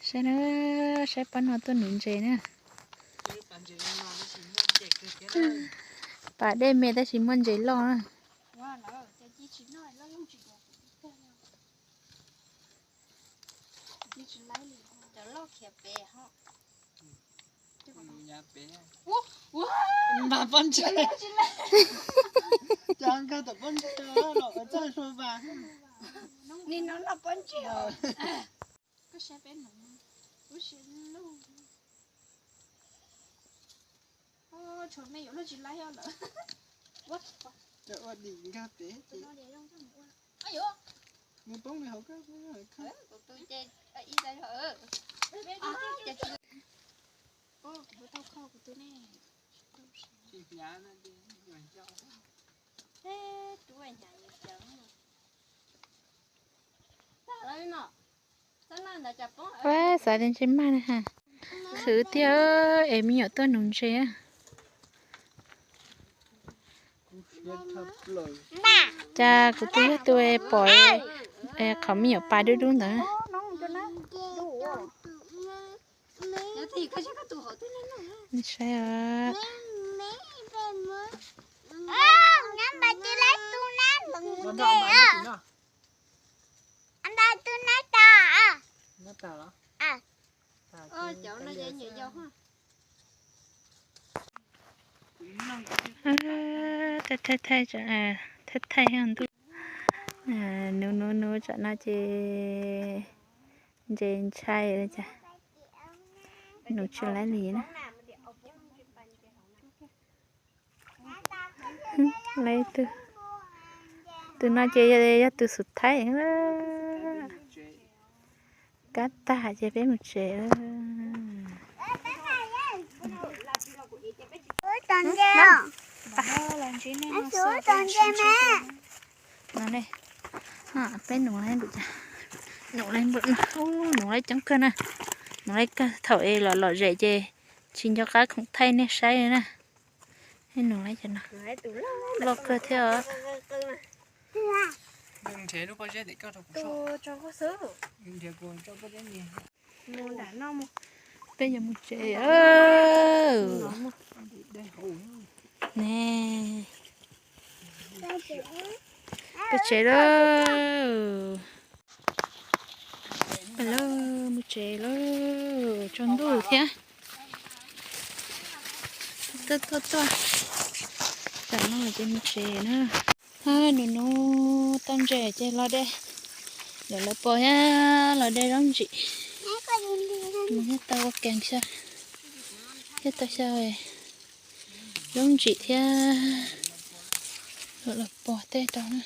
Saib na, saib pab no tuaj nuv ntses na. Pas dej me tab sis muaj ntses loj na. Mas pob ntseg, cas nkag tom pob ntseg los txog sua vas. Nim no noj pob ntseg os. Koj saib peb nuv, lub siab lug. Tshuav me yuav luag tsis laib os lawm. Ua dim nkag pem ces. Mus poob li hauv koj. Kuv tus ces ib ta, kuv tau kho kuv tus ne. Tsis hnyav no ces yuav ncau. Tub hnyav yuav ceev. Xav tias ntsej maj na ha. Khwv tiag es me nyuam tuaj nuv ntses. Cas kuv twb yog tus pom qhov me nyuam pas dub dub ntawd. Saib. Thaij thaij ntuj. Nuv nuv nuv tsam no ces ntses ntshai li cas, nuv tsis laib li na. Lawv tus, tus no ces yog tus xub thaib. Kab tag ces peb mus tsev. Peb nuv, nuv, nuv coob kawg na. Nuv lawv kawg thaum es lom lom zem ces tsis nco qab khoom thaij nej saib li na. Nuv lawv cov no loj kawg thiab os. Peb yuav mus tsev ne. Peb tsev lauj. Peb mus tsev lauj, tsaus ntuj thiab. Tuaj tuaj tuaj, tam no ces mus tsev na. Nuv nuv tau ntses ces los de, lawv los pom thiab los de zaub ntsim. Mus thiab tau ua kees xyaw, thiab tau xyaw zaub ntsim thiab. Los los pom tej rau na.